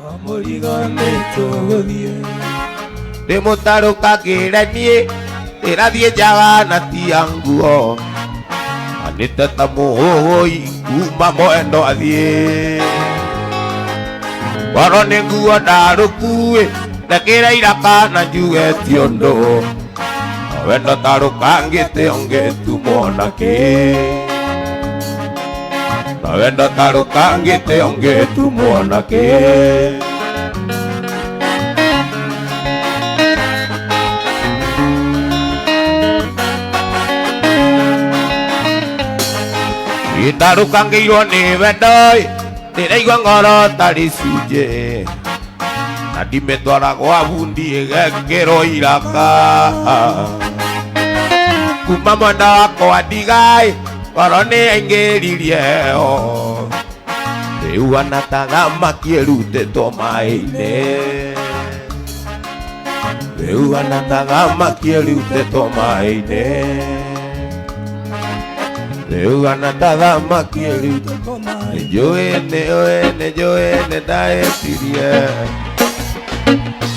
Mũrigo nĩ tũgũthiĩ. Ndĩmũtarũkagĩre niĩ ndĩrathiĩ njaga na tia nguo anĩte ta mũhũhũi kuma mwendo athiĩ ngoro nĩ nguo ndarũkuĩ ndekĩra iraka na njuge ti ũndũ wendo tarũkangĩte ũngĩtumwo na kĩ na wendo tarũkangĩte ũngĩtumwo na kĩ. Ndarũkangĩirwo nĩ wendo ndĩraigua ngoro tarĩ cunjĩ na ndimĩtwara gwa bundi ĩgekĩrwo iraka kuma mwenda wakwa ndigaĩ ngoro nĩ aingĩririe o rĩu ana ta thamaki ĩrutĩtwo maĩ-inĩ rĩu ana ta thamaki ĩrutĩtwo maĩ-inĩ rĩu ana ta thamaki ĩrutĩtwo nĩnjũĩ nĩũĩ nĩnjũĩ nĩndahĩtirie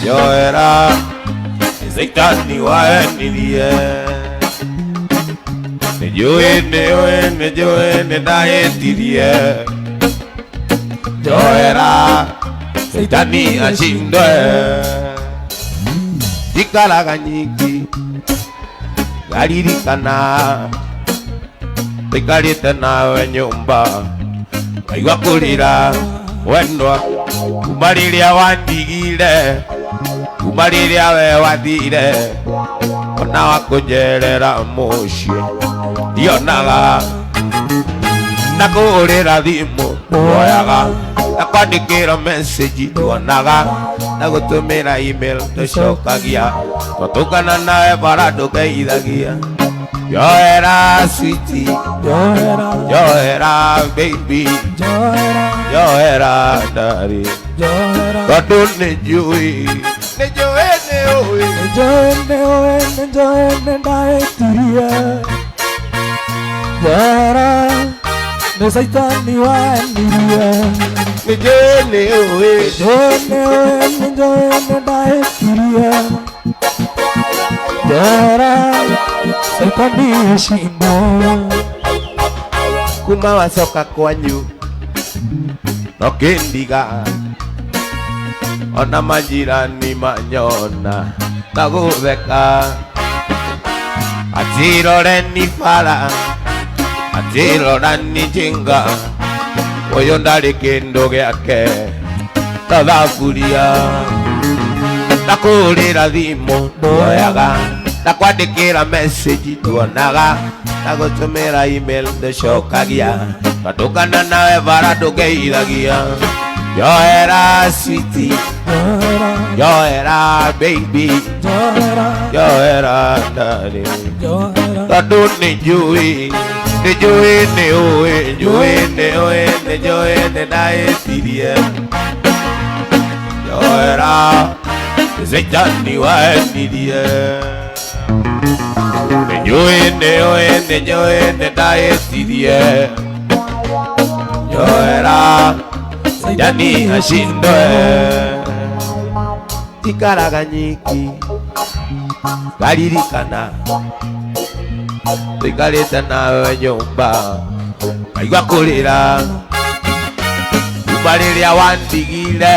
njoera nĩ Caitani wahenirie nĩnjũĩ nĩũĩ nĩnjũĩ nĩndahĩtirie njoera Caitani acindwe njikaraga nyiki ngaririkana tũikarĩte nawe nyũmba ngaigua kũrĩra wendwa kuma rĩrĩa wandigire kuma rĩrĩa we wathire ona wakũnjerera mũciĩ ndionaga ndakũhũrĩra thimũ ndwoyaga ndakwandĩkĩra message nduonaga ndagũtũmĩra email ndũcokagia twatũngana nawe bara ndũngeithagia njoera sweetie Njohera. njoera baby Njohera. njoera darling Njohera. tondũ nĩnjũĩ nĩnjũĩ nĩũĩ Nĩnjũĩ nĩũĩ nĩnjũĩ nĩndahĩtirie. Njohera nĩ Caitani wahenirie. Nĩnjũĩ nĩũĩ Nĩnjũĩ nĩũĩ nĩnjũĩ nĩndahĩtirie. Njohera Caitani acindwo. Kuma wacoka kwanyu no kĩndiga ona majirani manyona na gũtheka atiroreni bara atirorani njinga ũyũ ndarĩ kĩndũ gĩake ta thaburia ndakũhũrĩra thimũ nduoyaga ndakwandĩkĩra message nduonaga ndagũtũmĩra email ndũcokagia twatũngana nawe bara ndũngeithagia njoera sweetie Njohera. njoera baby Njohera. njoera darling Njohera. tondũ nĩnjũĩ nĩnjũĩ nĩũĩ njũĩ nĩũĩ nĩnjũĩ nĩndahĩtirie njoera Caitani wahenirie nĩnjũĩ nĩũĩ nĩnjũĩ nĩndahĩtirie njoera Caitani acindwe tikaraga nyiki ngaririkana tũikarĩte nawe nyũmba ngaigua kũrĩra kuma rĩrĩa wandigire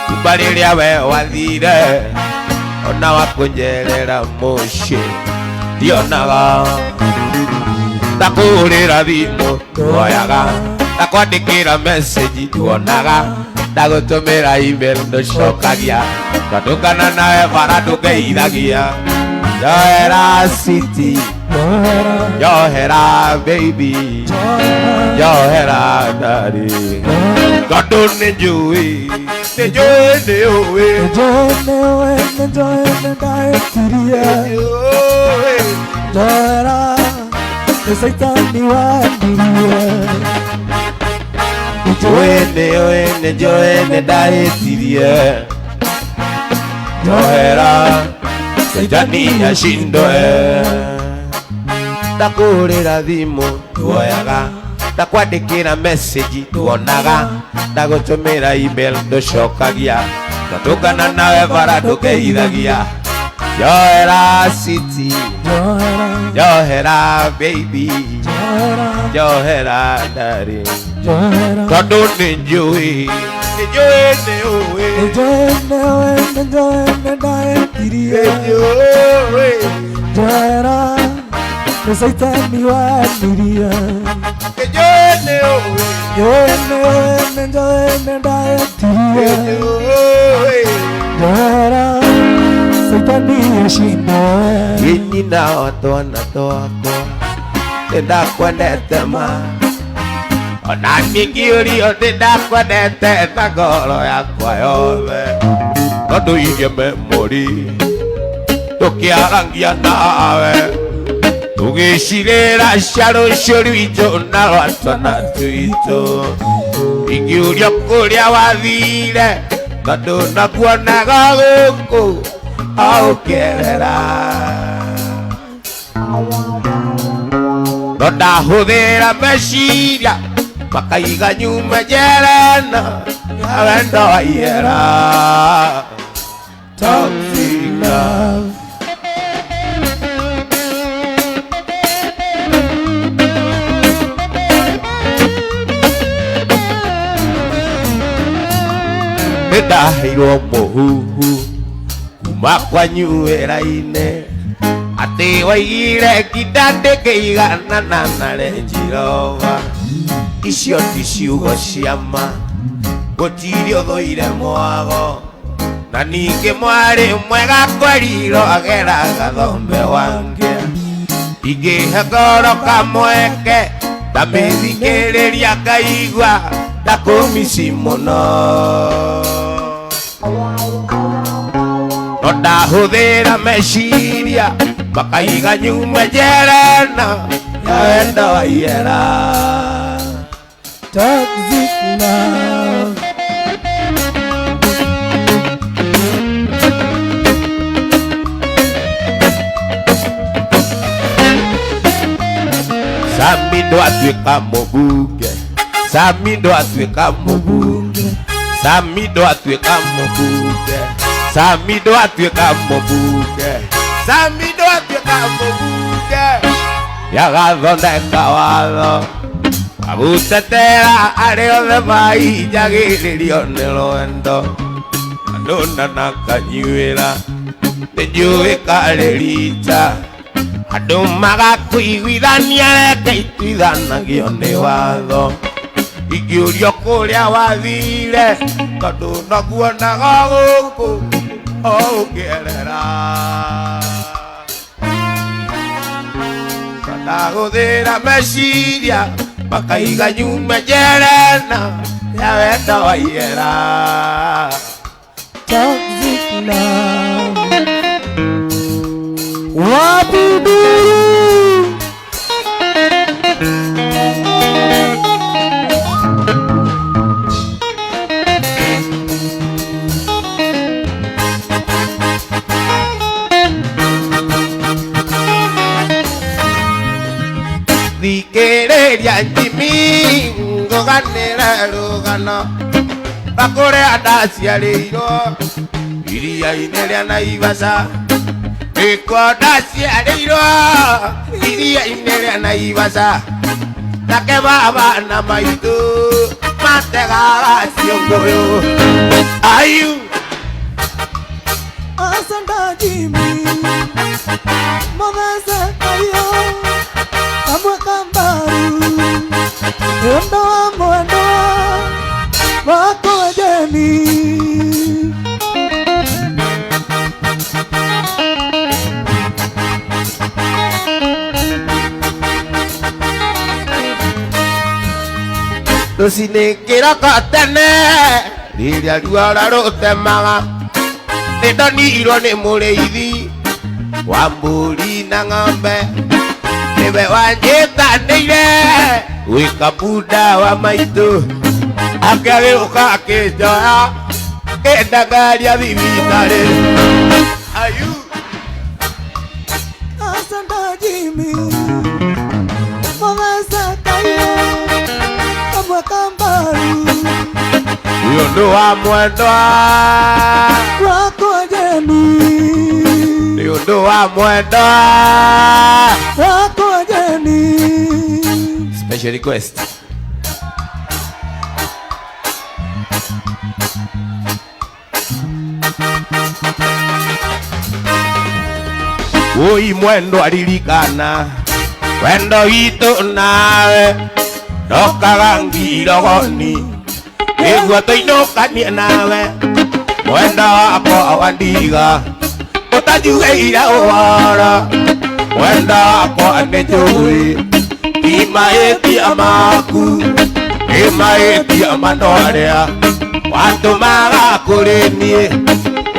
kuma rĩrĩa we wathire ona wakũnjerera mũciĩ ndionaga ndakũhũrĩra thimũ nduoyaga ndakwandĩkĩra message nduonaga ndagũtũmĩra email ndũcokagia twatũngana nawe bara ndũngeithagia njoera sweetie Njohera. njohera baby njohera darling tondũ nĩnjũĩ nĩnjũĩ nĩũĩ Nĩnjũĩ nĩũĩ nĩnjũĩ nĩndahĩtirie. nĩũĩ Njohera nĩ Caitani wahenirie. Nĩnjũĩ nĩũĩ nĩnjũĩ nĩndahĩtirie njohera Caitani acindwe ndakũhũrĩra thimũ nduoyaga Ndakwandĩkĩra message tuonaga, ndagũtũmĩra email ndũcokagia, twatũngana nawe bara ndũkeithagia. Njohera city, Njohera, njohera baby, njohera, njohera darling. Njohera. Tondũ nĩ njũĩ, nĩ njũĩ nĩ ũĩ, Nĩnjũĩ nĩũĩ, nĩnjũĩ nĩndahĩtirie. Nĩ njũĩ. Njohera, nĩ caitani wanirie. Nĩ njũĩ nĩ ũĩ, Njũĩ nĩũĩ, nĩnjũĩ nĩ nĩndahĩtirie. njũĩ. Njohera, caitani acindwe. Wĩ nyina wa twana twakwa, nĩndakwendete ma, ona ningĩũrio nĩndakwendete na ngoro yakwa yothe, tondũ irie memori tũkĩarangia nawe, tũgĩcirĩra cia rũciũ rwitũ na rwa twana twitũ. Ingĩũrio kũrĩa wathire, tondũ nakuonaga gũkũ aũkerera, no ndahũthĩra meciria makaiga nyume njerena ya wendo wa ihera. Toxic love. Nĩndaheirwo mũhuhu kuma kwanyu wĩra-inĩ, atĩ waigire nginda ndĩngĩiganana na Range Rover. Icio ti ciugo cia ma, gũtirĩ ũthũire mwago, na ningĩ mwarĩ mwega kwerirwo ageraga thombe wange. Ingĩhe ngoro kamweke, ndamĩthikĩrĩria ngaigua ndakũmici mũno. No ndahũthĩra meciria makaiga nyume njerena ya wendo wa ihera. Toxic love. Sami ndwatuĩka mũmbunge, Sami ndwatuĩka mũmbunge, Sami ndwatuĩka mũmbunge, Sami ndwatuĩka mũmbunge, Sami ndwatuĩka mũmbunge. Nĩagathondeka watho wa gũtetera arĩa othe mahinyagĩrĩrio nĩ rwendo. Andũ na kanyuĩra nĩ njũĩ karĩ rita, andũ magakũiguithania reke ituithanagio nĩ watho. Ingĩũrio kũrĩa wathire, tondũ nakuonaga gũkũ o ũkĩerera. Ndagũthĩra meciria makaiga nyume njerena ya wendo wa ihera. Toxic love. Wapi nduru? Thikĩrĩria njimi ngũganĩre rũgano rwa kũrĩa ndaciarĩirwo iria-inĩ rĩa Naivasha. Nĩkuo ndaciarĩirwo iria-inĩ rĩa Naivasha, nake baba na maitũ mategaga ciũngũyũ. Ayu Asanda Jimmy, Mother Kayo, Kamwe Kambaru, Endo mwendo wako Jemi. Rũcinĩ kĩroko tene rĩrĩa ruora rũtemaga, nĩndonirwo nĩ mũrĩithi wa mbũri na ng'ombe, nĩwe wanjĩtanĩire gwĩka bunda wa maitũ, akĩagĩũka akĩnjoya akĩndangaria thibitarĩ. Ayu Asanda Jimmy, Mother Kayo, Nĩ ũndũ wa mwendwa wakwa Jeni, nĩ ũndũ wa mwendwa wakwa Jeni. Special request. Oi mwendo aririkana wendo witũ nawe ndokaga ngirogoni nĩguo tũinũkanie nawe mwendo wakwa wandiga ũtanjugĩire ũhoro mwendo wakwa nĩ njũĩ ti mahĩtia maku nĩ mahĩtia manorĩa watũmaga kũrĩ niĩ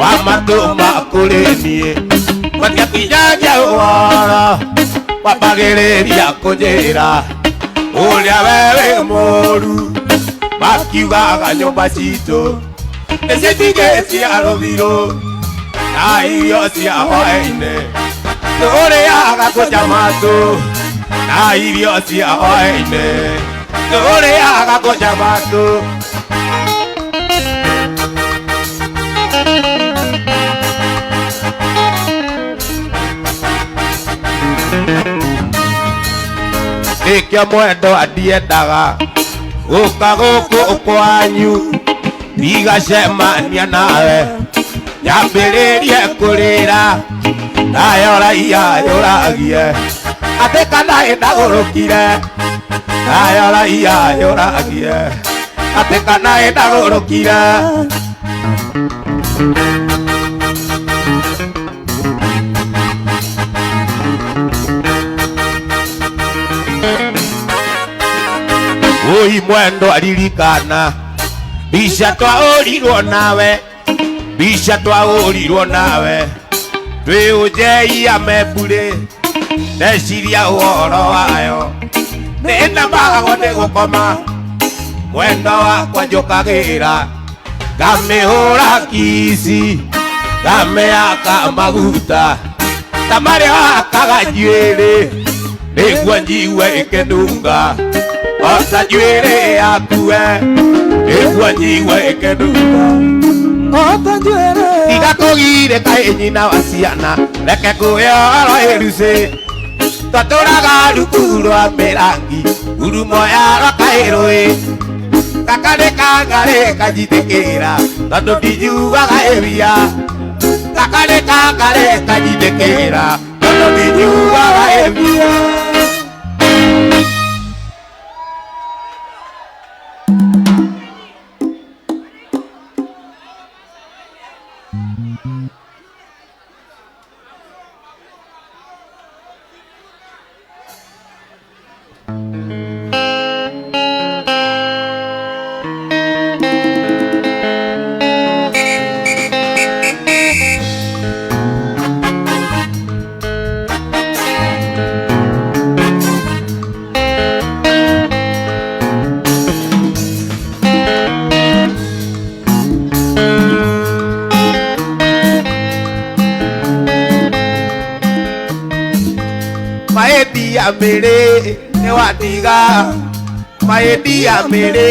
wamatũma kũrĩ niĩ matiakinyagia ũhoro wambagĩrĩria kũnjĩra ũrĩa we wĩ mũũru makiugaga nyũmba citũ nĩcitigĩtie rũthirũ na irio cia hwaĩ-inĩ tũrĩaga kũnja matũ na irio cia hwaĩ-inĩ tũrĩaga kũnja matũ. Nĩkĩo mwendo andiendaga gũka gũkũ kwanyu ndigacemania nawe nyambĩrĩrie kũrĩra nayo raiya yũragie atĩ kana ĩndagũrũkire nayo raiya yũragie atĩ kana ĩndagũrũkire. Oi mwendo aririkana mbica twahũrirwo nawe mbica twahũrirwo nawe twĩ ũnjeia mebũrĩ ndeciria ũhoro wayo nĩnamagwo nĩ gũkoma mwendo wakwa njũkagĩra ngamĩhũra kici ngamĩaka maguta ta marĩa wakaga njuĩrĩ nĩguo njigue ĩkĩnunga ota njuĩrĩ yakue nĩguo njigue ĩkĩnunga. Ota njuĩrĩ Tiga kũgirĩka ĩ nyina wa ciana reke ngũhe ũhoro ĩrucĩ twatũraga rungu rwa mĩrangi ngurumo ya rwakaĩrũĩ kaka nĩ kangarĩ kanjitĩkĩra tondũ ndinjugaga ĩria kaka nĩ kangarĩ kanjitĩkĩra tondũ ndinjugaga ĩria. Maendia mĩrĩ nĩ wandiga maendia mĩrĩ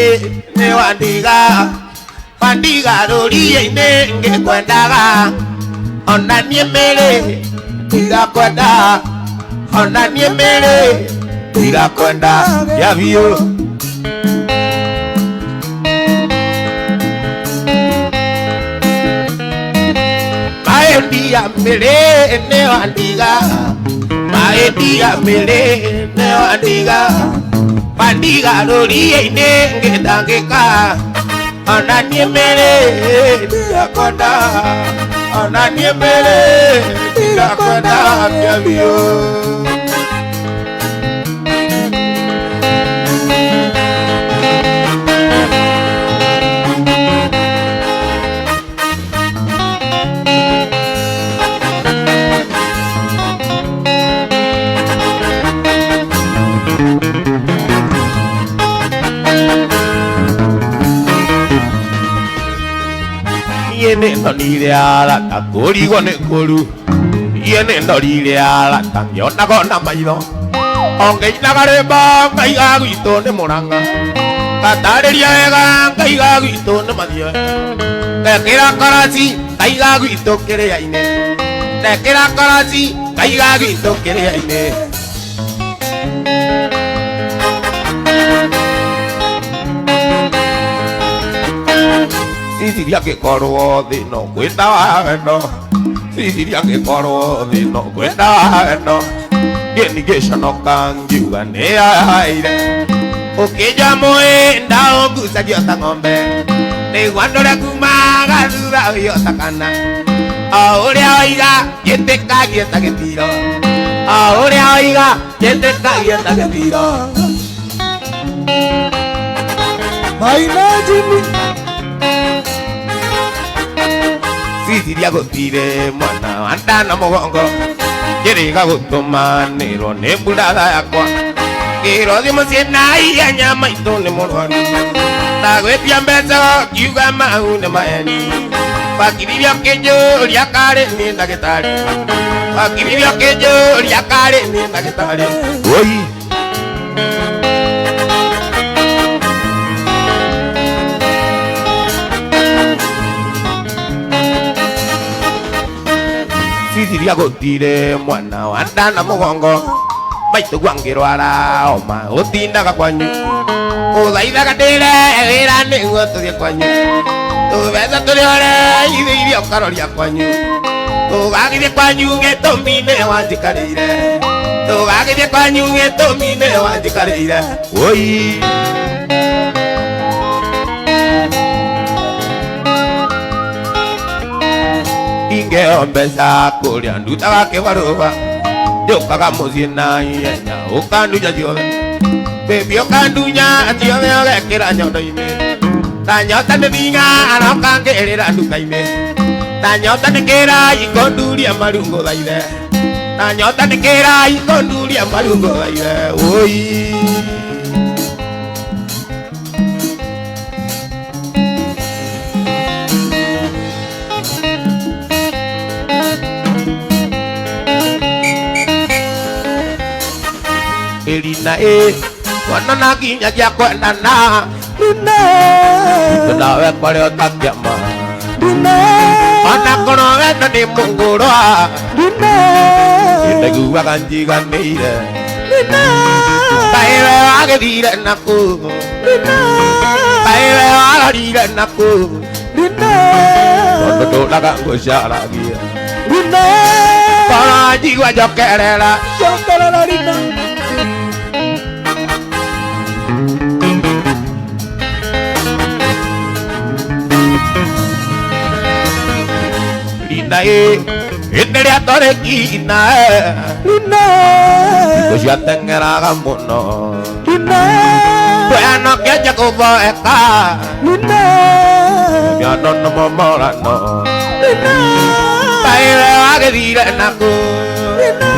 nĩ wandiga wandiga rũriĩ-inĩ ngĩkwendaga ona niĩ mĩrĩ ndigakwenda ona niĩ mĩrĩ ndigakwenda ya biũ. Maendia mĩrĩ nĩ wandiga maendia mĩrĩ nĩ wandiga wandiga rũriĩ-inĩ ngĩtangĩka ona niĩ mĩrĩ ndigakwenda ona niĩ mĩrĩ ndigakwenda ya biũ. Niĩ nĩ ndonire arata kũrigwo nĩ kũru niĩ nĩ ndorire arata ngĩonaga na maitho o ngĩinaga rwĩmbo ngaiga gwitũ nĩ Mũrang'a. Gatarĩria wega ngaiga gwitũ nĩ mathioe. Ndekĩra karaci ngaiga gwitũ kĩrĩa-inĩ. Ndekĩra karaci ngaiga gwitũ kĩrĩa-inĩ. Ciciria ngĩkorwo thĩ no kwĩta wendo. Ciciria ngĩkorwo thĩ no kwĩta wendo. Niĩ ningĩconoka ngiuga nĩyaire. Ũkĩnja mũĩ ndaũngucagia ta ng'ombe. Nĩguo andũ ũrĩa kumaga thutha ũyũ ta kana. O ũrĩa oiga njĩtĩkagie ta gĩtiro. O ũrĩa oiga njĩtĩkagie ta gĩtiro. Maina Jimmy. Ciciria gũtire mwana wa nda na mũgongo. Njĩrĩga gũtũmanĩrwo nĩ mburatha yakwa. Ngĩrwo thiĩ mũciĩ na ihenya maitũ nĩ mũrwaru. Ndagwĩtia mbeca ngiuga mau nĩ maheni. Wakiririe ũkĩnjũria karĩ nĩ ndagĩtarĩ. Wakiririe ũkĩnjũria karĩ nĩ ndagĩtarĩ. Oi. Ciciria gũtire mwana wa nda na mũgongo. Maitũ gwangĩrwara homa ũtindaga kwanyu. Ũthaithaga ndĩre wĩra nĩguo tũthiĩ kwanyu. Tũbeca tũrĩa ũreithĩirie ũkaroria kwanyu. Tũgagĩthiĩ kwanyu gĩtũmi nĩ wanjikarĩire. Tũgagĩthiĩ kwanyu gĩtũmi nĩ wanjikarĩire. Oi. Ingeo mbeca kũrĩa ndutaga kĩbarũa. Njũkaga mũciĩ na ihenya ũkandunya ciothe. Baby ũkandunya ciothe ũgekĩra nyondo-inĩ. Ta nyota nĩ thinga aroka ngĩrĩra nduka-inĩ. Ta nyota nĩ kĩrai kũnduria maru ngũthaithe. Ta nyota nĩ kĩrai kũnduria maru ngũthaithe. Oi. Ĩrina ĩ tuonana nginyagia kwendana. Rina. Nawe kwarĩ o ta kĩama. Rina. Ona korwo wendo nĩ mũgũrwa. Rina. Ndaiguaga njiganĩire. Rina. Kaĩ we wagĩthire nakũ? Rina. Kaĩ we warorire nakũ? Rina. Tondũ ndũraga ngũcaragia. Rina. Korwo njigua njokerera. Njokerera Rina. Rina ĩ hĩndĩ ĩrĩa tũrĩ kiina. Rina. Thikũ ciateng'eraga mũno. Rina. Tweno kĩanjia kũboeka. Rina. Mĩano na momorano. Rina. Kaĩ we wagĩthire nakũ? Rina.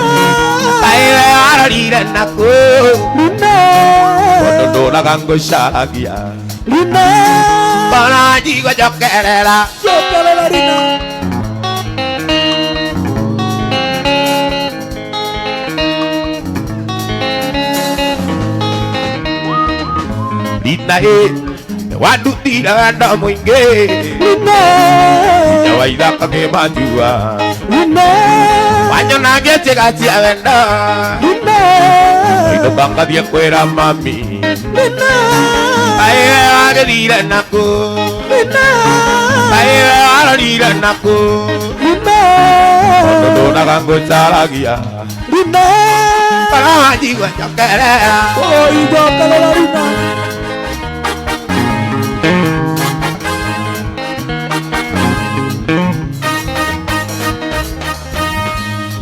Kaĩ we warorire nakũ? Rina. Tondũ ndũraga ngũcaragia. Rina. Korwo njigua njokerera. Njokerera Rina. Rina ĩ wandutire wendo mũingĩ. Rina. Hinya wa ithaka kĩmanjua. Rina. Wanyona ngĩtiga cia wendo. Rina. Ainũka ngathiĩ kwĩra mami. Rina. Kaĩ we wagĩthire nakũ? Rina. Kaĩ we warorire nakũ? Rina. Tondũ ndũraga ngũcaragia. Rina. Korwo wanjigua njokerera. Oi njokerera Rina.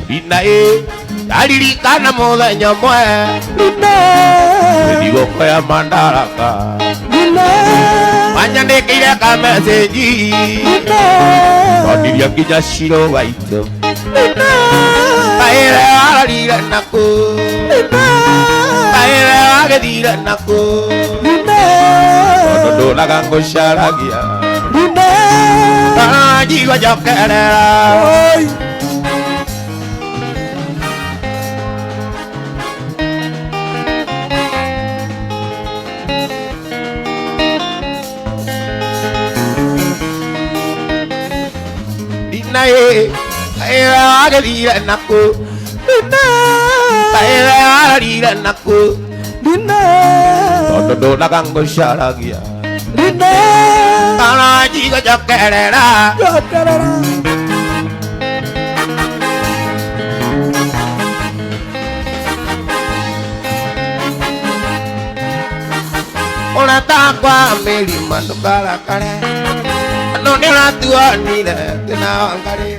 Rina ĩ ndaririkana mũthenya ũmwe. Rina. Thigũkũ ya Madaraka. Rina. Wanyandĩkĩire kamecĩnji. Rina. Nonirie nginya Shiro waitũ. Rina. Kaĩ we warorire nakũ? Rina. Kaĩ we wagĩthire nakũ? Rina. Tondũ ndũraga ngũcaragia. Rina. Korwo njigua njokerera. Oi. Na ĩ kaĩ we wagĩthire nakũ? Kaĩ we warorire nakũ? Tondũ ndũnaga ngũcaragia kana njigũcokerera. Ũratakwa mĩrima ndũkarakare andũ nĩũratuonire thĩna wa ngarĩ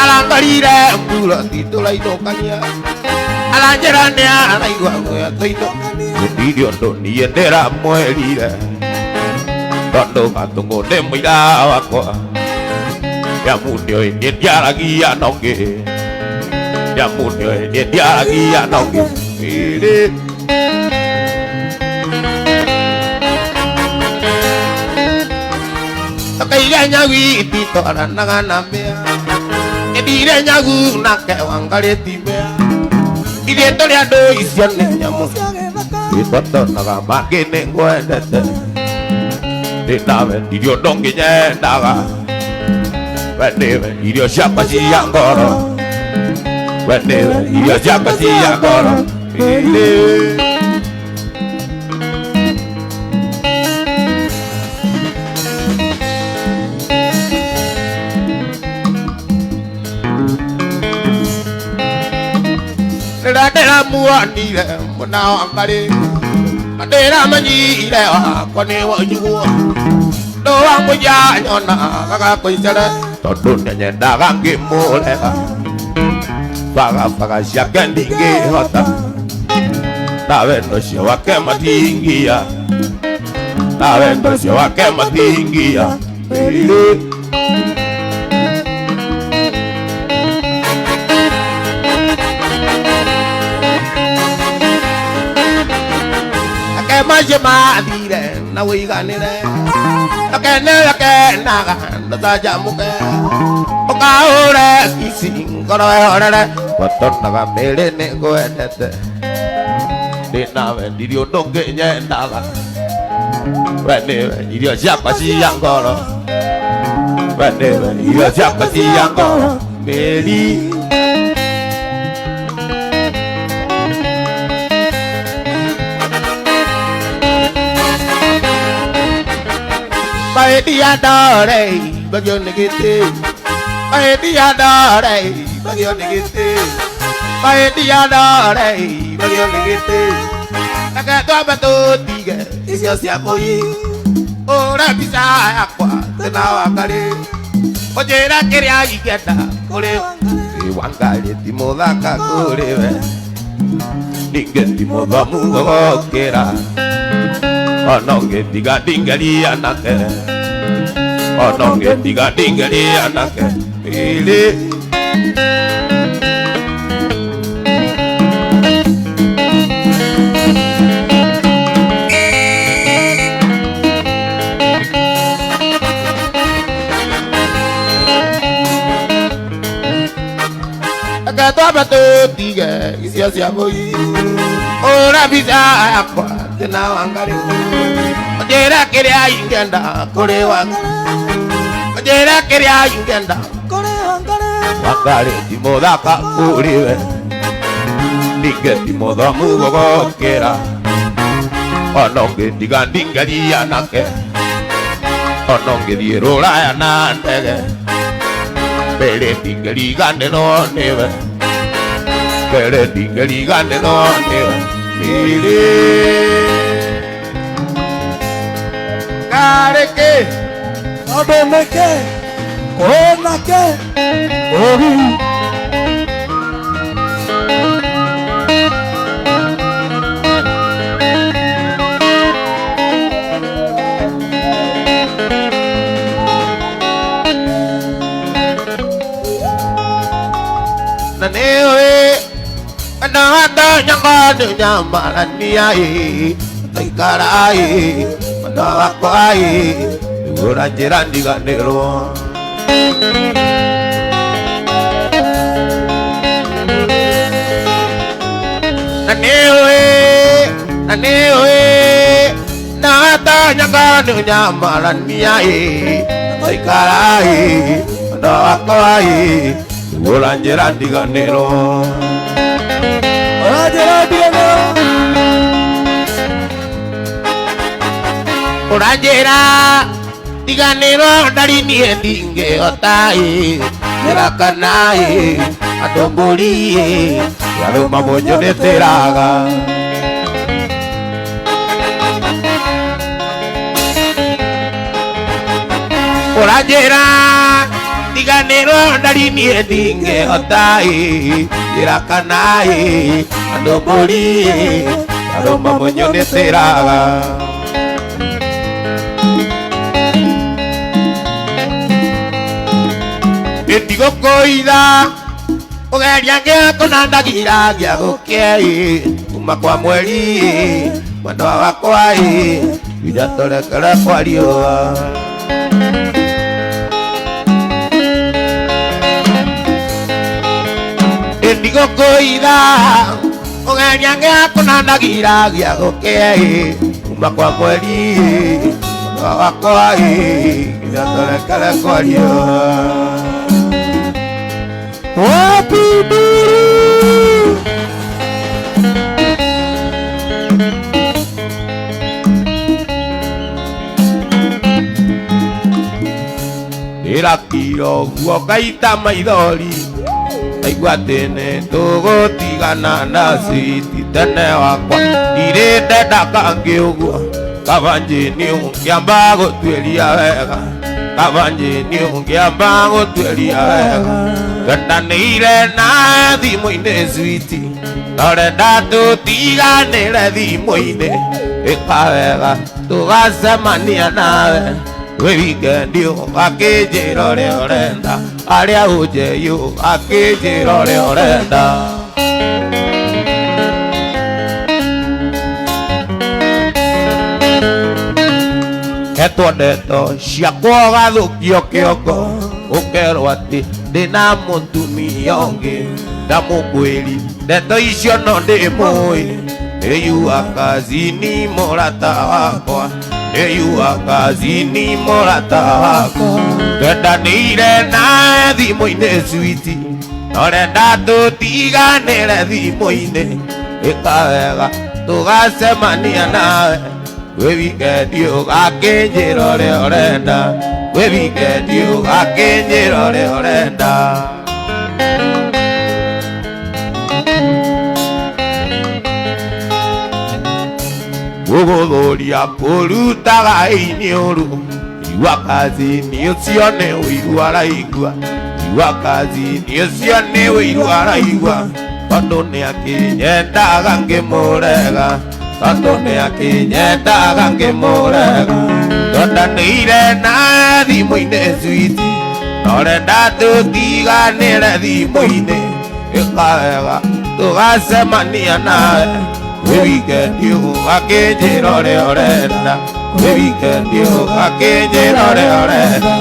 arangorire mbura titũrainũkania aranjĩra nĩaraigua guoya tũinũkania gũtirĩ ũndũ niĩ ndĩramwĩrire tondũ gatũngũ nĩ mũira wakwa nĩamu nĩũĩ niĩ ndiaragia na ũngĩ nĩamu nĩũĩ niĩ ndiaragia na ũngĩ ĩrĩ. Tũkaire nyagu ititwaranaga na mbĩa ĩthire nyagu nake Wangarĩ ti mbĩa ithuĩ tũrĩ andũ icio nĩ nyamũ itwatonaga mangĩ nĩ ngwendete ndĩ nawe ndirĩ ũndũ ũngĩ nyendaga we nĩwe irio ciakwa cia ngoro we nĩwe irio ciakwa cia ngoro ĩrĩ. Ndĩramuonire mũna wa ngarĩ na ndĩramenyire wakwa nĩ wanjiguo ndũwa mũja nyonaga gakũicere tondũ nĩnyendaga ngĩmũrega bagabaga ciake ndingĩhota na wendo ũcio wake matingia na wendo ũcio wake matingia ĩrĩ. Macio mathire na wĩiganĩre akene akenaga ndũcanjamũke ũkahũre ici ngoro ĩhorere watonaga mĩĩrĩ nĩ ngwendete ndĩ nawe ndirĩ ũndũ ũngĩ nyendaga we nĩwe irio ciakwa cia ngoro we nĩwe irio ciakwa cia ngoro mĩri. Baedia dore bagio nigiti Baedia dore bagio nigiti Baedia dore bagio nigiti Nakatwa batutige icio cia mũyi ura mbica yakwa thĩna wa ngarĩ ũnjĩra kĩrĩa ingĩenda kũrĩ Wangarĩ ti mũthaka kũrĩ we ningĩ ti mũthomu gũgũkĩra ona ũngĩtiga ndingĩria nake ona ũngĩtiga ndingĩria nake ĩrĩ. Akatwamba tũtige icio cia mũyi ũra mbica yakwa thĩna wa ngarĩ ũnjĩra kĩrĩa ingĩenda kũrĩ Wangarĩ ũnjĩra kĩrĩa ingĩenda kũrĩ Wangarĩ. Wangarĩ ti mũthaka kũrĩ we ningĩ ti mũthomu gũgũkĩra ona ũngĩtiga ndingĩria nake ona ũngĩthiĩ rũraya na ndege mbere ndingĩriganĩrwo nĩwe mbere ndingĩriganĩrwo nĩwe mĩrĩ. Karĩkĩ Tondũ nĩkĩ kwĩna kĩ ũgi na nĩũĩ andũ atonyago nĩ nyamarania ĩ taikara ĩ mwena wakwa ĩ nĩguo ũranjĩra ndiganĩrwo. Na nĩũĩ na nĩũĩ na atonyago nĩ nyamarania ĩ taikara ĩ Mwendwa wakwa ĩ ũranjĩra ndiganĩrwo. Ũranjĩra ndiganĩrwo. Ũranjĩra ndiganĩrwo ndari niĩ ndingĩhota ĩ njĩra kana ĩ andũ mbũri ĩ yarũma mũnjũ nĩtĩraga. Ũranjĩra ndiganĩrwo ndari niĩ ndingĩhota ĩ njĩra kana ĩ andũ mbũri ĩ yarũma mũnjũ nĩtĩraga. Ndigũkũitha ũgeria ngĩakũna ndagira gĩa gũkĩa ĩ kuma kwa mweri ĩ mwendwa wakwa ĩ iratũrekere kwa riũa. Ndigũkũitha ũgeria ngĩakũna ndagira gĩa gũkĩa ĩ kuma kwa mweri ĩ mwendwa wakwa ĩ iratũrekere kwa riũa. Wapi nduru? Ndĩrakira ũguo ngaita maithori ndaigua atĩ nĩ tũgũtigana na citi tene wakwa ndirĩ ndenda kangĩ ũguo kaba njĩni ũngĩamba gũtuĩria wega kaba njĩni ũngĩamba gũtuĩria wega twendanĩire na thimũ-inĩ switi torenda tũtiganĩre thimũ-inĩ ĩka wega tũgacemania nawe wĩ wikendi ũgakĩnjĩra ũrĩa ũrenda arĩa ũnjei ũgakĩnjĩra ũrĩa ũrenda. Hetwo ndeto ciakwa ũgathũkio kĩongo ũkerwo atĩ ndĩna mũtumia ũngĩ ndamũkwĩri ndeto icio no ndĩmũĩ nĩyua kazini mũrata wakwa nĩyua kazini mũrata wakwa twendanĩire na thimũ-inĩ switi norenda tũtiganĩre thimũ-inĩ ĩka wega tũgacemania nawe wĩ wikendi ũgakĩnjĩra ũrĩa ũrenda wĩ wikendi ũgakĩnjĩra ũrĩa ũrenda. Gũgũthũria kũrutaga iniũrũ igua kazini ũcio nĩ ũiru araigua igua kazini ũcio nĩ ũiru araigua tondũ nĩakĩnyendaga ngĩmũrega tondũ nĩakĩnyendaga ngĩmũrega twendanĩire na thimũ-inĩ switi norenda tũtiganĩre thimũ-inĩ ĩka wega tũgacemania nawe wĩ wikendi ũgakĩnjĩra ũrĩa ũrenda wĩ wikendi ũgakĩnjĩra ũrĩa ũrenda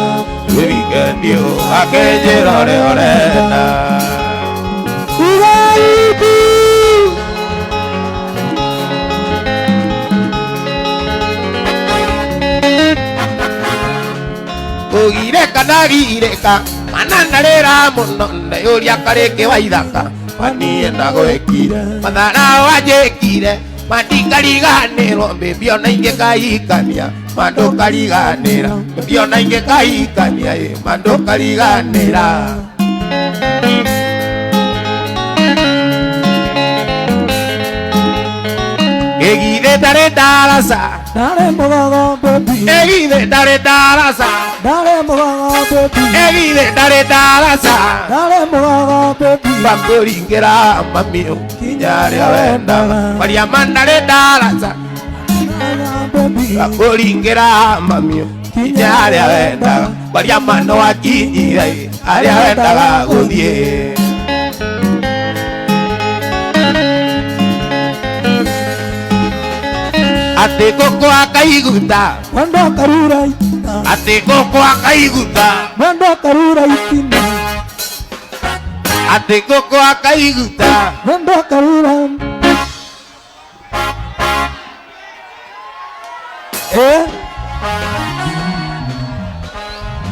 wĩ wikendi ũgakĩnjĩra ũrĩa ũrenda. Uraibu. Kũgirĩka ndagirĩka mana ndarĩra mũno ndeyũria karĩngĩ wa ithaka maniĩ ndagwĩkire mathara wanjĩkire mandikariganĩrwo mbĩmbi ona ingĩkahikania mandũkariganĩra mbĩmbi ona ingĩkahikania ĩ mandũkariganĩra. Ĩgithĩ ndarĩ ndaraca Ndarĩ mũgogo baby. Ĩgithĩ ndarĩ ndaraca Ndarĩ mũgogo baby. Ĩgithĩ ndarĩ ndaraca Ndarĩ mũgogo baby. Bakũringĩra mami ũkinya harĩa wendaga Mariama ndarĩ ndaraca Baby. Bakũringĩra mami ũkinya harĩa wendaga Mariama no akinyire harĩa wendaga gũthiĩ. Atĩ ngũkũ akaiguta Mwendo akarura itina. Atĩ ngũkũ akaiguta Mwendo akarura itina. Atĩ ngũkũ akaiguta Mwendo akarura. Eh?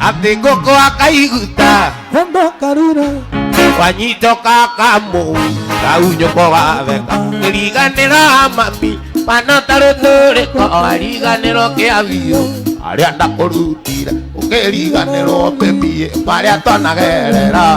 Atĩ ngũkũ akaiguta Wendo karura wanyitoka kamũ kaunyũko watheka kĩriganĩro mami pano tarũtũrĩko ariganĩro kĩa biũ arĩa ndakũrutire ũkĩriganĩrwo baby marĩa twanagerera.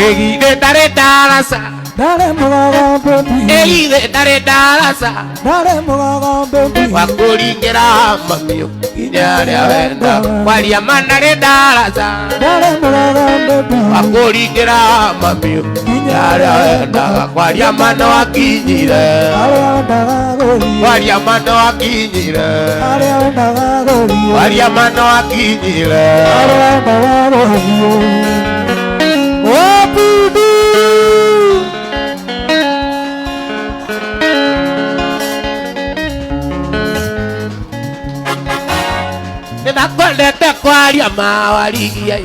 Egide ndarĩ ndaraca. Ndare mũgaga baby. Egide ndarĩ ndaraca. Ndare mũgaga baby. Wakũringĩra mami nginya harĩa wenda kwaria ma ndarĩ ndaraca. Ndare mũgaga baby. Wakũringĩra mami nginya harĩa wendaga kwaria ma no akinyire. Harĩa wendaga gũthiĩ. Kwaria ma no akinyire. Harĩa wendaga gũthiĩ. Kwaria ma no akinyire. Harĩa wendaga gũthiĩ. Wabudu. Nĩndakwendete kwaria ma warigia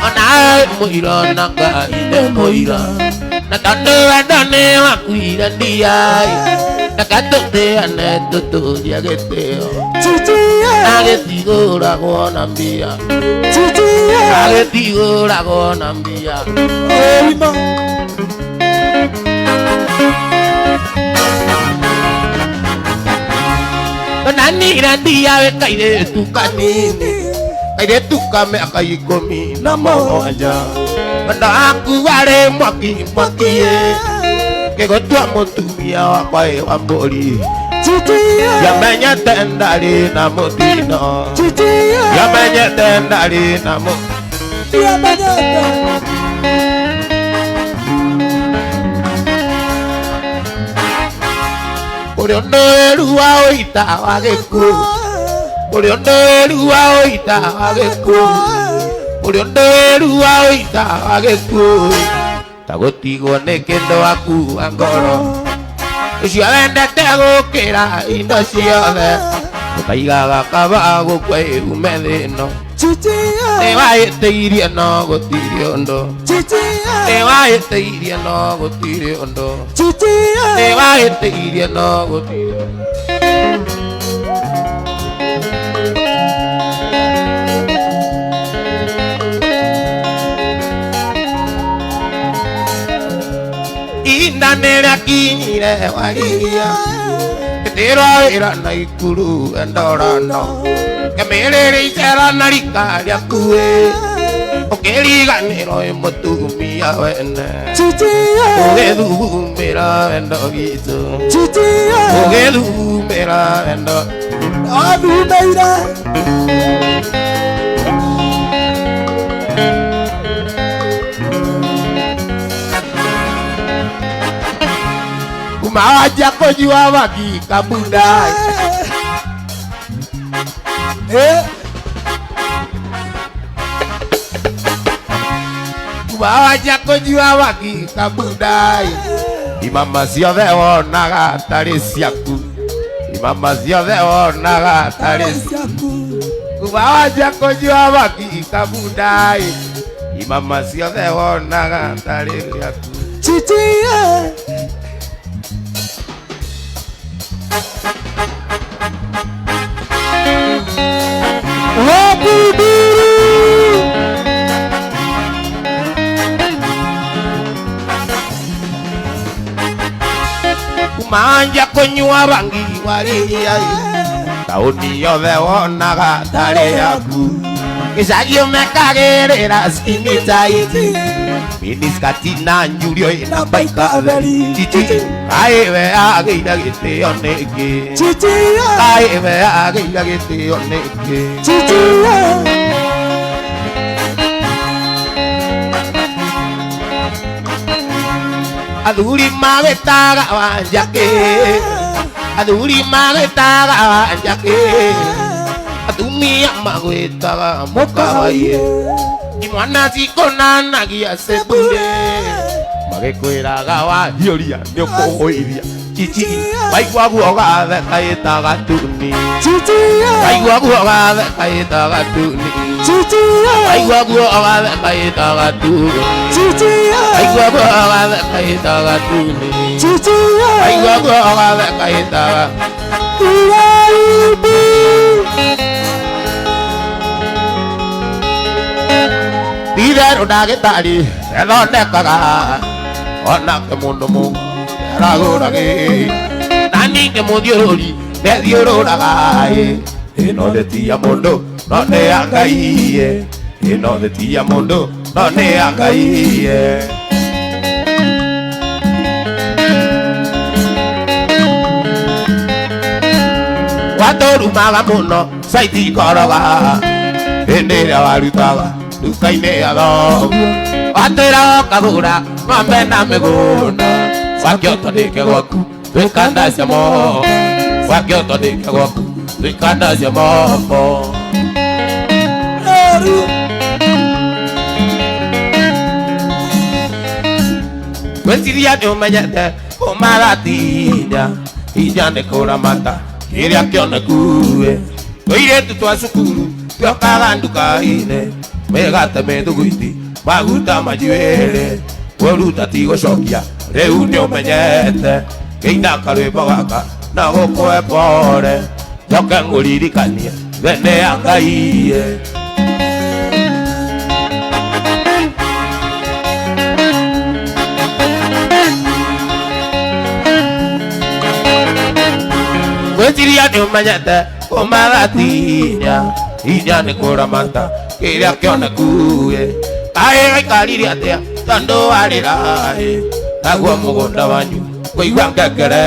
ona mũira na Ngai nĩ mũira na tondũ wendo nĩ wakuire ndia reke tũtĩane tũtũrie gĩtĩo na gĩtigũragwo na mbia na gĩtigũragwo na mbia. Onanire ndia wĩ kairĩtu kanini kairĩtu ka mĩaka 17 wendo waku warĩ mwaki mwaki ngĩgũtua mũtumia wakwa ĩ wa mbũri ndiamenyete ndarĩ na mũtino ndiamenyete ndarĩ na kũrĩ ũndũ wĩru wa ũita wa gĩkuũ kũrĩ ũndũ wĩru wa ũita wa gĩkuũ kũrĩ ũndũ wĩru wa ũita wa gĩkuũ ta gũtigwo nĩ kĩndũ waku wa ngoro ũcio wendete gũkĩra indo ciothe ũkaigaga kaba gũkua ume thĩ ĩno nĩwahĩtĩirie no gũtirĩ ũndũ nĩwahĩtĩirie no gũtirĩ ũndũ nĩwahĩtĩirie no gũtirĩ ũndũ. Ihinda nĩrĩakinyire warigia ngĩtĩrwo wĩra na ikuru endorano ngĩmĩrĩrĩ icera na rika rĩaku ũkĩriganĩrwo ĩ mũtumia wene ũgĩthugumĩra wendo witũ ũgĩthugumĩra wendo Athumeire. Kuma wanjia kũnyua bangi kabunda kuma wanjia kũnyua bangi kabunda imama ciothe wonaga tarĩ ciaku imama ciothe wonaga tarĩ ciaku kuma wanjia kũnyua bangi kabunda imama ciothe wonaga tarĩ ciaku. Kumanja kũnyua bangi warigia taũni yothe wonaga tarĩ yaku gĩcagi ũmekagĩrĩra skinny tight miniskati na njurio ĩna mbaika theri chichi kaĩ we agĩire gĩtĩo nĩkĩ kaĩ we agĩire gĩtĩo nĩkĩ. Athuri magĩtaga Wanjakĩ athuri magĩtaga Wanjakĩ atumia magwĩtaga mũkawaiye imwana cikonanagia sebure magĩkwĩraga wahiũria nĩũkũgũithia Chichi waigua guo gatheka ĩtaga tuni. Waigua guo gatheka ĩtaga tuni. Waigua guo gatheka ĩtaga tuni. Waigua guo gatheka ĩtaga tuni. Waigua guo gatheka ĩtaga Itherũ ndagĩtarĩ ethondekaga onake mũndũ mũgũ aragũrage na ningĩ mũthiũrũri ndethiũrũraga ĩno thĩ ti ya mũndũ no nĩ ya Ngai ĩno thĩ ti ya mũndũ no nĩ ya Ngai. Watũrumaga mũno caiti ikoroga hĩndĩ ĩrĩa warutaga nduka-inĩ ya thoguo watwĩra ũkagũra ng'ombe na mĩgũnda wakĩotondĩke gwaku twĩkandacia moko wakĩotondĩke gwaku twĩkandacia moko. Gwĩciria nĩ ũmenyete kũmaratinda inya nĩ kũramata kĩrĩa kĩoneku tũirĩtu twa cukuru twokaga nduka-inĩ mĩgate mĩthuguiti maguta manjuĩrĩ kwĩruta ti gũcokia rĩu nĩ ũmenyete kĩina karwĩmbo gaka na gũkũhe pore njoke ngũririkanie thene ya Ngai. Gwĩciria nĩ ũmenyete kũmaratinya inya nĩ kũramata kĩrĩa kĩoneku kaĩ gaikarire atĩa tondũ warĩra naguo mũgũnda wanyu kũigua ngengere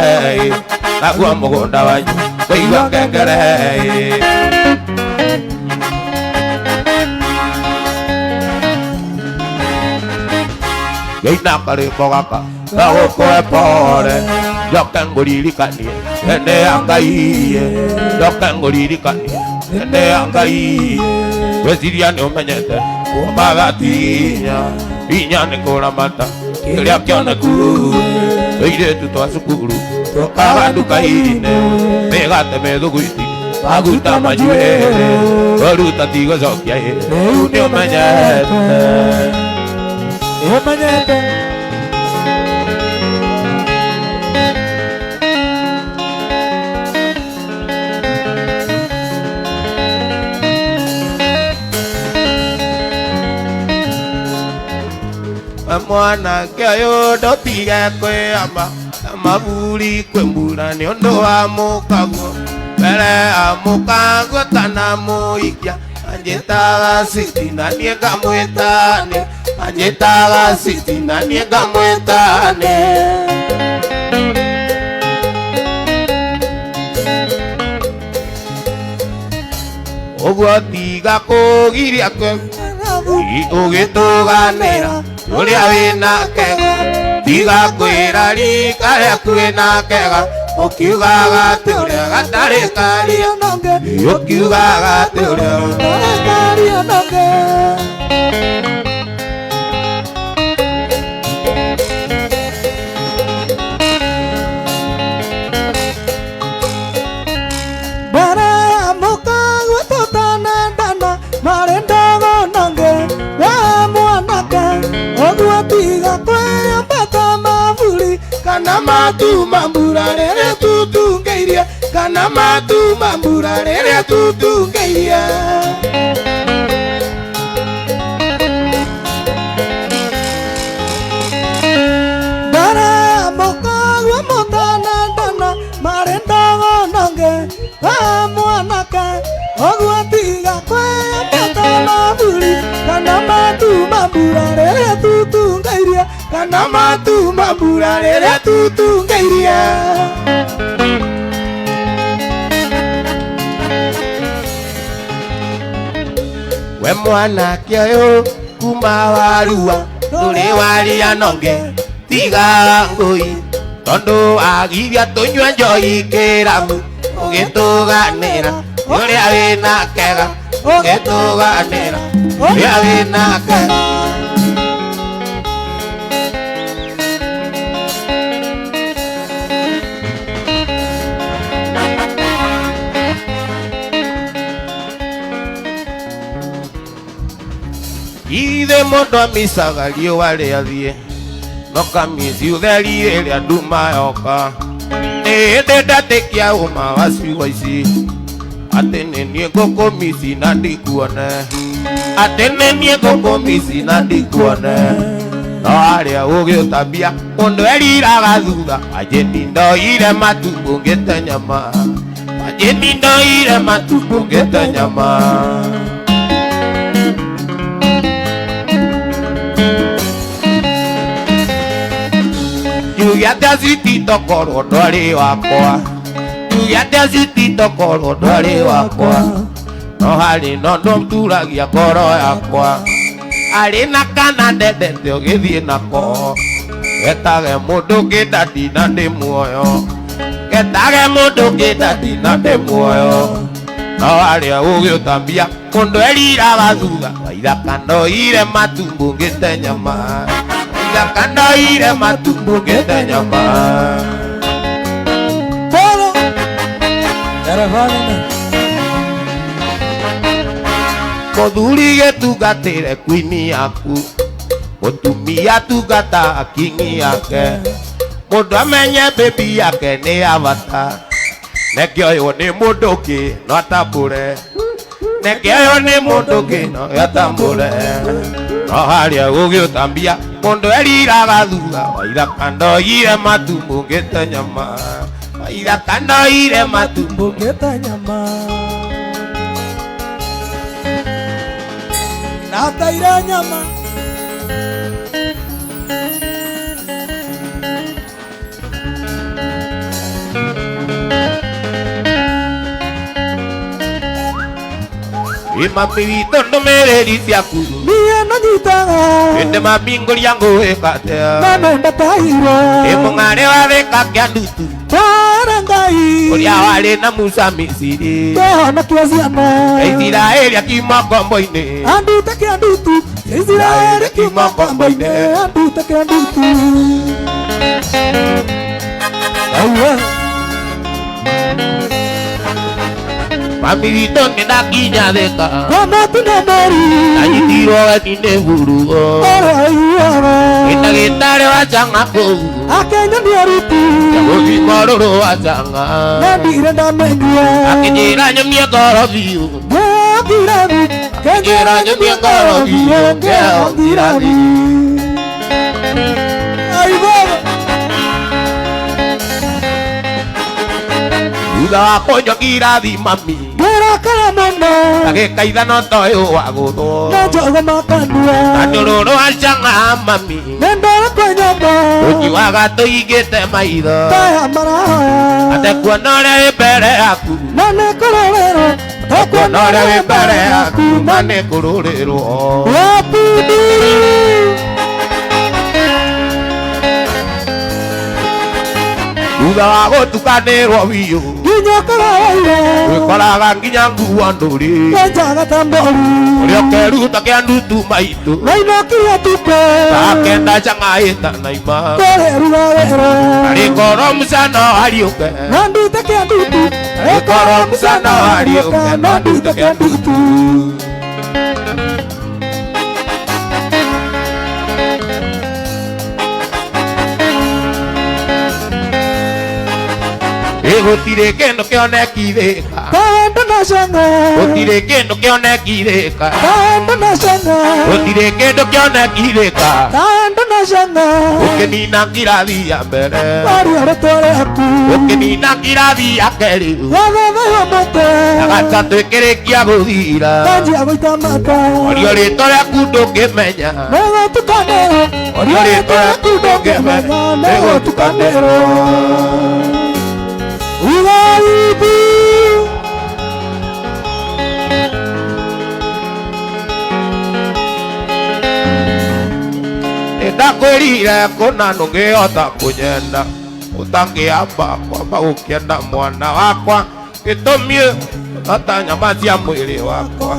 naguo mũgũnda wanyu kũigua ngengere. Ngĩina karwĩmbo gaka na gũkũhe pore njoke ngũririkanie thene ya Ngai njoke ngũririkanie thene ya Ngai. Gwĩciria nĩ ũmenyete kũmagatinya inya nĩ kũramata kĩrĩa kĩoneku tũirĩtu twa cukuru twokaga nduka-inĩ mĩgate mĩthuguiti maguta manjuĩrĩ kwĩruta ti gũcokia rĩu nĩ ũmenyete. Ũmenyete. Mwanake ũyũ ndũtige kwĩyama maburi kwĩ mbura nĩ ũndũ wa mũkaguo mbere ya mũkaguo kana mũikia anjĩtaga citi na niĩ ngamwĩtane anjĩtaga citi na niĩ ngamwĩtane. Ũguo tiga kũgiria ũgĩtũganĩra ũrĩa wĩna kega tiga kwĩra rika rĩaku wĩna kega ũkiugaga atĩ ũrĩa gatarĩ karia ũkiugaga atĩ ũrĩa gatarĩ karia nonge. Mbere ya mũkaguo tũtanendana marĩ ndogo nonge we mwanake ũguo tiga kwĩyambata maburi kana matuma mbura rĩrĩa tutungĩirie kana matuma mbura rĩrĩa tutungĩirie. Mbere ya mũkaguo mũtanendana marĩ ndogo nonge we mwanake ũguo tiga kwĩyambata maburi kana matuma mbura rĩrĩa tutungĩirie kana matuma mbura rĩrĩa tutungĩirie. We mwanake ũyũ kuma warua ndũrĩ waria nonge tiga ngũi tondũ agiria tũnyue njohi kĩramu ũgĩtũganĩra ũrĩa wĩna kega ũgĩtũganĩra ũrĩa wĩna kega. Mũndũ amicaga riũa rĩathiĩ no kamici ũtheri ĩrĩa nduma yoka. Nĩ ndetĩkia ũma wa ciugo ici atĩ nĩ niĩ ngũkũmici na ndikuone, atĩ nĩ niĩ ngũkũmici na ndikuone. No harĩa ũgĩũtambia mũndũ eriraga thutha, Wanjĩni ndoire matumbo ngĩte nyama, Wanjĩni ndoire matumbo ngĩte nyama. Njuge atĩa citi tokorwo ndwarĩ wakwa, njuge atĩa citi tokorwo ndwarĩ wakwa, no harĩ na ũndũ ũturagia ngoro yakwa, arĩ na kana ndendete ũgĩthiĩ nako, getage mũndũ ũngĩ ndadi na ndĩ muoyo, getage mũndũ ũngĩ ndadi na ndĩ muoyo. No harĩa ũgĩũtambia mũndũ eriraga thutha, waithaka ndoire matumbo ngĩte nyama, waithaka ndoire matumbo ngĩte nyama. Polo. Dereva nene. Mũthuri gĩtungatĩre kwini yaku, mũtumia tungata kingi yake, mũndũ amenye baby yake nĩ ya bata, nekĩoywo nĩ mũndũ ũngĩ no atambũre, nekĩoywo nĩ mũndũ ũngĩ no atambũre. No harĩa ũgĩũtambia mũndũ eriraga thutha, waithaka ndoire matumbo ngĩte nyama, waithaka ndoire matumbo Ngĩte nyama. Ndateire nyama. Ĩ mami witũ ndũmĩrĩri ciaku Niĩ nanyitaga. ĩndĩ mami ngũria ngũĩka atĩa, Na no ndatairwo. ĩ mũng'arĩ wa thĩka kĩa ndutu Twara Ngai. ũrĩa warĩ na Musa Misiri, Kĩhonokia ciana. Isiraeli akiuma ngombo-inĩ, Andute kĩa ndutu. Isiraeli kiuma ngombo-inĩ. Andute kĩa ndutu. Auwe. Mami witũ nĩ ndakinya thĩka, Kwa matunda meru. ndanyitirwo weni nĩ hurugo, Oro. ĩ ndagĩtarĩ wa chang'a kũu, Akenya nĩ aruti. gũthima rũrũ wa chang'a, Nandire ndamenyua. akĩnjĩra nyũmie ngoro biũ, Ngĩrathi. akĩnjĩra nyũmie ngoro biũ, ngĩrathi. Ai baba. Thutha wa kũnyua ngirathi mami, Ngĩrakara mũno. ndagĩka ithano toyũ wa gũthwo, Na njogo makanua. na nyũrũrũ wa chang'a mami, Nendora kwa nyama. tũnyuaga tũigĩte maitho, Taya marahoya. atekuona ũrĩa wĩ mbere yaku, Na nĩkũrorerwo. kuona ũrĩa wĩ mbere yaku, na nĩkũrũrĩrwo. Wapinduru. Thutha wa gũtukanĩrwo biũ, Nginya kũrawaire. wĩkoraga nginya nguo ndũrĩ, Wenjaga ta mboru. ũrĩa ũkeruta kĩa ndutu maitũ, Wainũkirie tukũ. takenda chang'a ĩtanaima, Kũreruga wero. arĩ ngoro Musa no ariũke, Na ndute kĩa ndutu. Ĩkorwo Musa no ariũke, Na ndute kĩa ndutu. Ĩ gũtirĩ kĩndũ kĩoneki thĩka, Kaenda na canga. gũtirĩ kĩndũ kĩoneki thĩka, Kaenda na canga. gũtirĩ kĩndũ kĩoneki thĩka, Kaenda na canga. ũkĩnina ngirathi ya mbere, Waria rĩtwa rĩaku. ũkĩnina ngirathi ya kerĩ, Wathathayo mũtwe. ya gatatũ ĩkĩrĩkia gũthira, Kanjia gũita mata. orio rĩtwa rĩaku ndũngĩmenya, Nĩgũtukanĩrwo. orio rĩtwa rĩaku ndũngĩmenya, Nĩgũtukanĩrwo. Ugaidi. Nĩndakwĩrire kũna ndũngĩhota kũnyenda, ũtangĩamba kwamba gũkĩenda mwana wakwa, gĩtũmi ta nyama cia mwĩrĩ wakwa,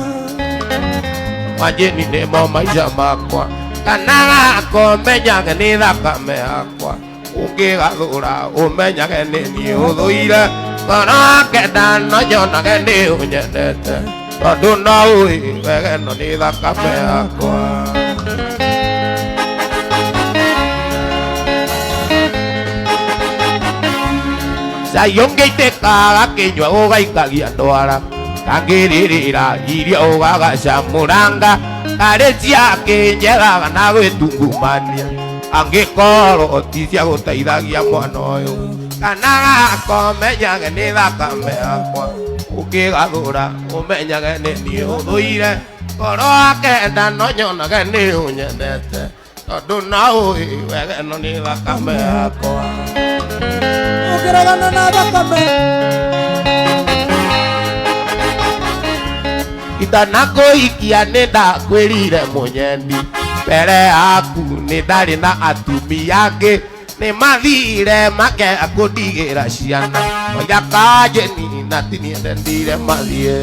majĩni nĩmo maica makwa, kana gako menyage nĩ thakame yakwa, ũngĩgathũra ũmenyage nĩ niĩ ũthũire, ngoro wakenda no nyonage nĩ ũnyendete, tondũ no ũĩ wega ĩno nĩ thakame yakwa. Cai ũngĩitĩka gakĩnyua ũgaikagia ndwara kangĩrĩrĩra irio ũgagacamũranga karĩ ciakĩnjeraga na gwĩtungumania angĩkorwo ti cia gũteithagia mwana ũyũ kana gakomenyage nĩ thakame yakwa ũkĩgathũra ũmenyage nĩ niĩ ũthũire ngoro akenda no nyonage nĩ ũnyendete tondũ no ũĩ wega ĩno nĩ thakame yakwa ũngĩregana na thakame itanakũhikia nĩ ndakwĩrire mũnyendi mbere yaku nĩ ndarĩ na atumia angĩ nĩ mathire makea kũndigĩra ciana oiga kanjeni na tiniĩ ndendire mathiĩ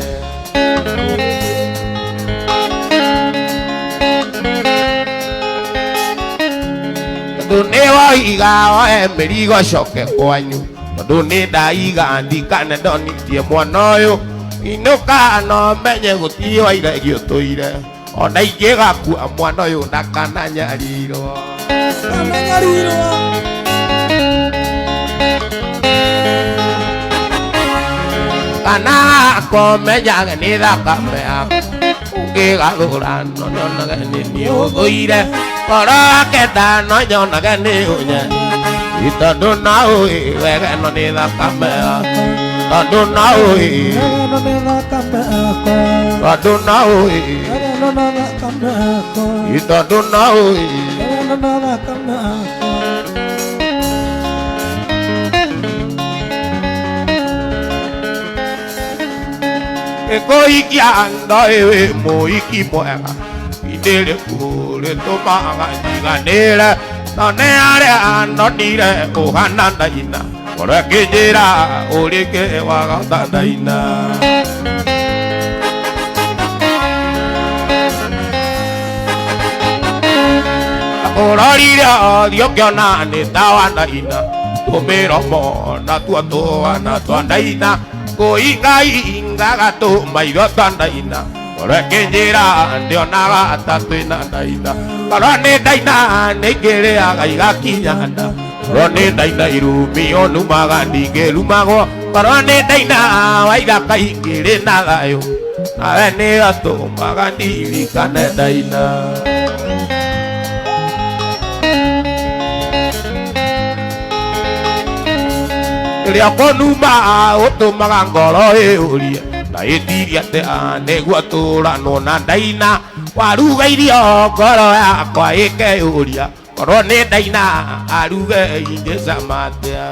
tondũ nĩ woiga woe mĩrigo coke kwanyu tondũ nĩ ndaiga ndikane ndonitie mwana ũyũ inũka no menye gũtirĩ waire gĩũtũire ona ingĩgakua mwana ũyũ ndakananyarirwo Kananyarirwo kana akomenyage nĩ thakame yaku ũngĩgathũra no nyonage nĩ niĩ ũthũire ngoro akenda no nyonage nĩ ũnye tondũ no ũĩ wega ĩno nĩ thakame yaku tondũ no ũĩ Wega ĩno nĩ thakame yakwa tondũ no ũĩ Wega ĩno nĩ thakame yakwa tondũ no ũĩ Wega ĩno nĩ thakame yakwa Ĩkũhikia ndoĩ wĩ mũhiki mwega indĩrĩku rĩtũmaga njiganĩre no nĩ arĩa ndonire ũhana ndaina ngoro ĩkĩnjĩra ũrĩkĩ waga ndaina ũrorire ũthiũ ũkĩona nĩ ta wa ndaina tũmĩromo na tuo tũhana twa ndaina kũingaingaga tũmaitho twa ndaina ngoro ĩkĩnjĩra ndĩonaga ta twĩna ndaina ngoro nĩ ndaina nĩingĩrĩaga igakinya nda ngoro nĩ ndaina irumi ũnumaga ndingĩrumagwo ngoro nĩ ndaina waithaka ingĩrĩ na thayũ nawe nĩyo tũmaga ndirikane ndaina rĩrĩa kũnuma ũtũmaga ngoro ĩũrie na ĩtirie atĩa nĩguo tũranwo na ndaina waruga irio ngoro yakwa ĩkeyũria korwo nĩ ndaina aruge ingĩcama atĩa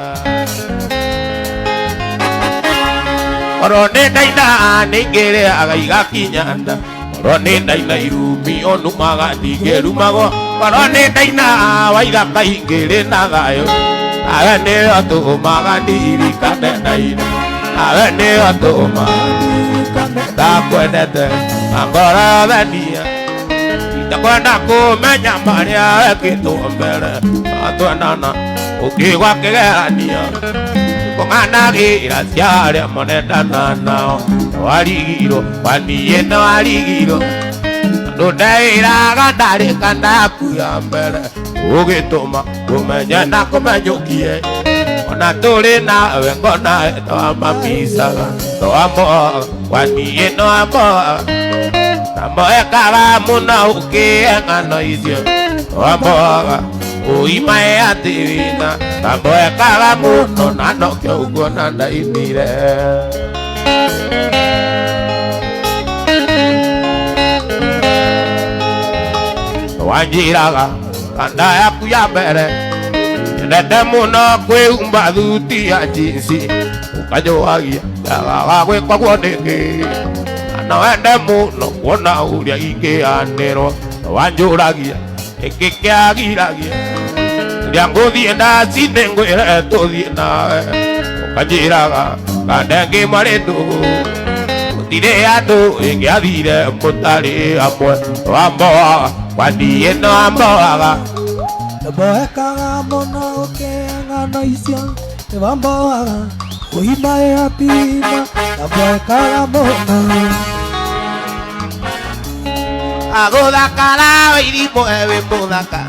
korwo nĩ ndaina nĩingĩrĩaga igakinya nda korwo nĩ ndaina irumi ũnumaga ndingĩrumagwo korwo nĩ ndaina waithaka ingĩrĩ na thayũ nawe nĩyo tũmaga ndirikane ndaina nawe nĩyo tũmaga ndakwendete na ngoro yothe niĩ ndakwenda kũmenya marĩa wekĩtwo mbere atwendana ũkĩgwa kĩgeranio kũng'anagĩra cia arĩa monendana nao nĩwarigirwo kwaniĩ nĩwarigirwo tondũ ndeĩraga ndarĩ kanda yaku ya mbere ũgĩtũma kũmenye na kũmenyũkie ona tũrĩ nawe ngona twamamicaga twamoaga kwaniĩ nĩwamoaga na moekaga mũno ũkĩe ng'ano icio twamoaga ũimae atĩ wĩna na moekaga mũno na nokĩo ũkuona ndainire wanjĩraga kanda yaku ya mbere nyendete mũno kwĩhumba thuti ya jinsi ũkanjũagia ndagaga gwĩka guo nĩkĩ na no wende mũno kuona ũrĩa ingĩanĩrwo wanjũragia nĩkĩ kĩagiragia rĩrĩa ngũthiĩ ndaci nĩngwĩre tũthiĩ nawe ũkanjĩraga kanda ĩngĩ marĩ ndũgũ gũtirĩ andũ ĩngĩathire mũtarĩ hamwe wamboaga kwaniĩ nĩwamboaga Ndamboekaga mũno ũkĩe ng'ano icio nĩwamboaga ũimae atina ndamboekaga mũno agũthakara wĩirimũ ewe mũthaka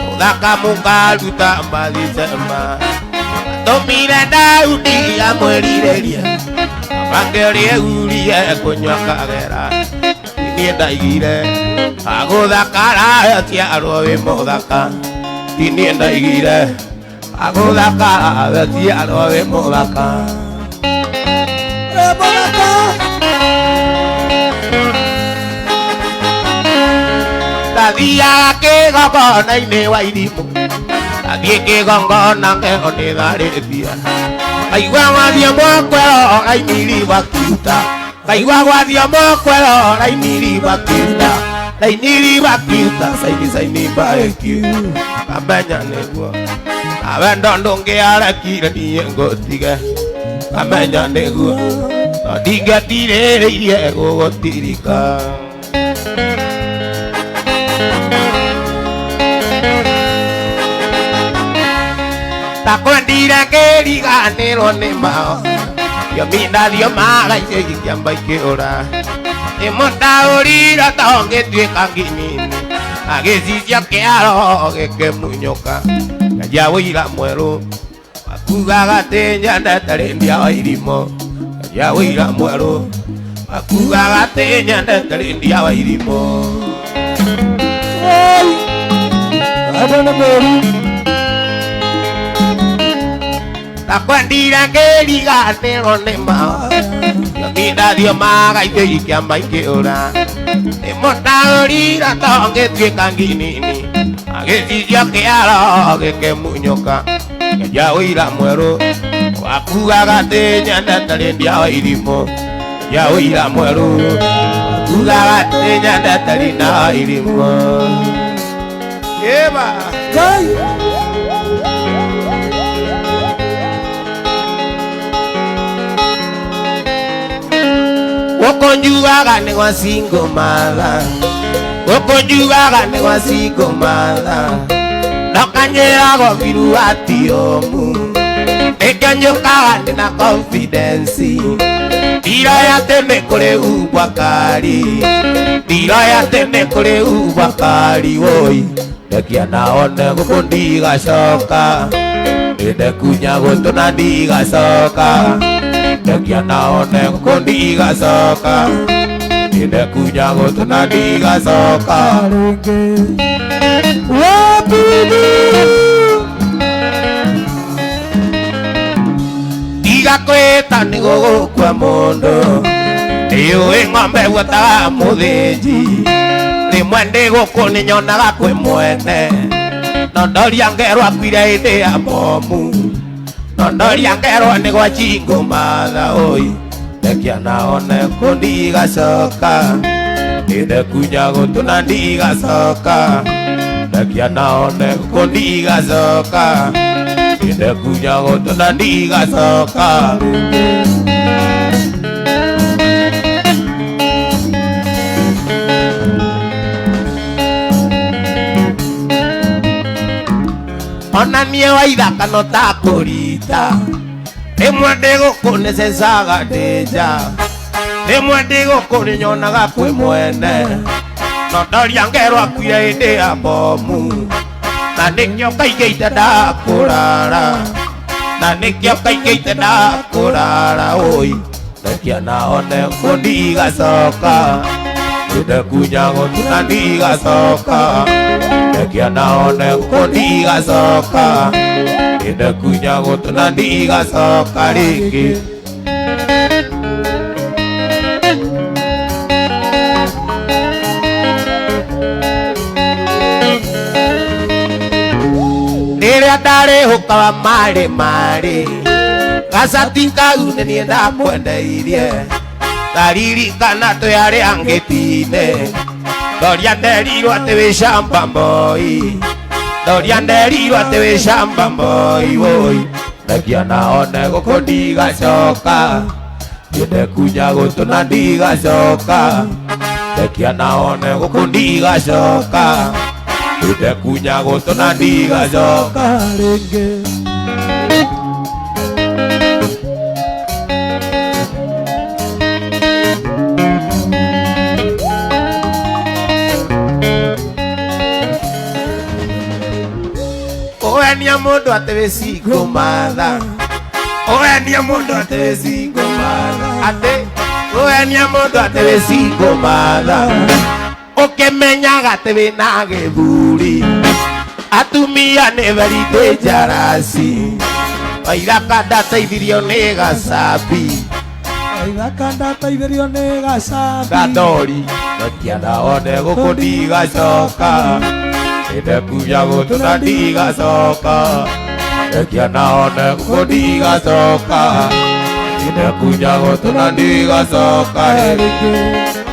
mũthaka mũkaruta mbathi cema Gĩatũmire Daudi amwĩrirĩrie Abange ũrĩa urie kũnyua kagera Niĩ ndaigire agũthakara ciarwo wĩ mũthaka Niĩ ndaigire agũthakara ciarwo wĩ mũthaka Tathiaga kĩgongona-inĩ wa irimũ Tathiĩ kĩgongona ngero nĩtharĩtie Kaigua gwathiĩ mokwero rainiri bakiuta Kaigua gwathiĩ mokwero rainiri bakiuta Rainiri bakiuta saini saini baekiu Kamenya nĩguo Nawe ndo ndũngĩarekire niĩ ngũtige Kamenya nĩguo No ndingĩatirĩrĩirie gũgũtirika Takwendire ngĩriganĩrwo nĩ mao Thiomi mara icio ikĩamba ikĩũra Nĩmũtaũrire to ngĩtuĩka nginini Agĩcicio kĩaro gĩkĩmunyũka Nganjia wĩira mwerũ Makugaga atĩ nyendete rĩndia wa irimũ Nganjia wĩira mwerũ Makugaga atĩ nyendete rĩndia wa irimũ Andũ nĩ mũru Takwendire ngĩriganĩrwo nĩ mao Thiomi ndathiomaga ithuĩ ikĩamba ikĩũra Nĩmũtaũrire to ngĩtuĩka nginini Agĩcicio kĩaro gĩkĩmunyũka Nganjia wĩira mwerũ Wakugaga atĩ nyendete rĩndia wa irimũ Nganjia wĩira mwerũ Wakugaga atĩ nyendete rĩndia wa irimũ Eba Ngai Gũkũ njugaga nĩ gwa single mother Gũkũ njugaga nĩ gwa single mother Ndokanyĩragwo biru atiomu Nĩkĩo njũkaga ndĩna confidence Ndiroya atĩ nĩ kũrĩ ubwa kari Ndiroya atĩ nĩ kũrĩ ubwa kari woi Ndekia naone gũkũ ndigacoka Nĩndekunya gũtũ na ndigacoka Ndekia naone gũkũ ndigacoka Nĩndekunya gũtũ na ndigacoka rĩngĩ Wabibi Tiga kwĩta nĩ gũgũkua mũndũ Nĩũĩ ng'ombe guotaga mũthĩnji Rĩmwe ndĩ gũkũ nĩnyonaga kwĩ mwene No ndoria ngerwo akuire hĩndĩ ya bomu No ndoria ngerwo nĩ gwa chingo matha oi Ndekia naone kũ ndigacoka Nĩndekunya gũtũ na ndigacoka Ndekia naone kũ ndigacoka Nĩndekunya gũtũ na ndigacoka Ona niĩ waithaka no takũrita Rĩmwe ndĩ gũkũ nĩcecaga ndĩ nja Rĩmwe ndĩ gũkũ nĩnyonaga kwĩ mwene No ndoria ngerwo akuire hĩndĩ ya bomu Na nĩkĩo kaingĩ itendakũrara Na nĩkĩo kaingĩ itendakũrara oi Ndekia naone kũ ndigacoka Nĩndekunya gũtũ na ndigacoka Ndekia naone kũ ndigacoka Nĩndekunya gũtũ na ndigacoka rĩngĩ Rĩrĩa ndarĩhũkaga marĩ marĩ Gacati kau nĩ niĩ ndakwendeirie Ndaririkana twĩ arĩa ngĩtine Ndoria nderirwo atĩ wĩ shamba mboi Ndoria nderirwo atĩ wĩ shamba mboi woi Ndekia naone gũkũ ndigacoka Nĩndekunya gũtũ na ndigacoka Ndekia naone gũkũ ndigacoka Nĩndekunya gũtũ na ndigacoka rĩngĩ Kũhenia mũndũ atĩ wĩ single mother Ũhenie mũndũ atĩ wĩ single mother, atĩ ũhenie mũndũ atĩ wĩ single mother, ũkĩmenyaga atĩ wĩna gĩthuri. Atumia nĩ very dangerous. Waithaka ndateithirio nĩ gacabi. Waithaka ndateithirio nĩ gacabi. Gatori rekiana one gũkũ ndigacoka, ndekuya gũtũ na ndigacoka. Rekiana one gũkũ ndigacoka, ndekuya gũtũ na ndigacoka rĩngĩ.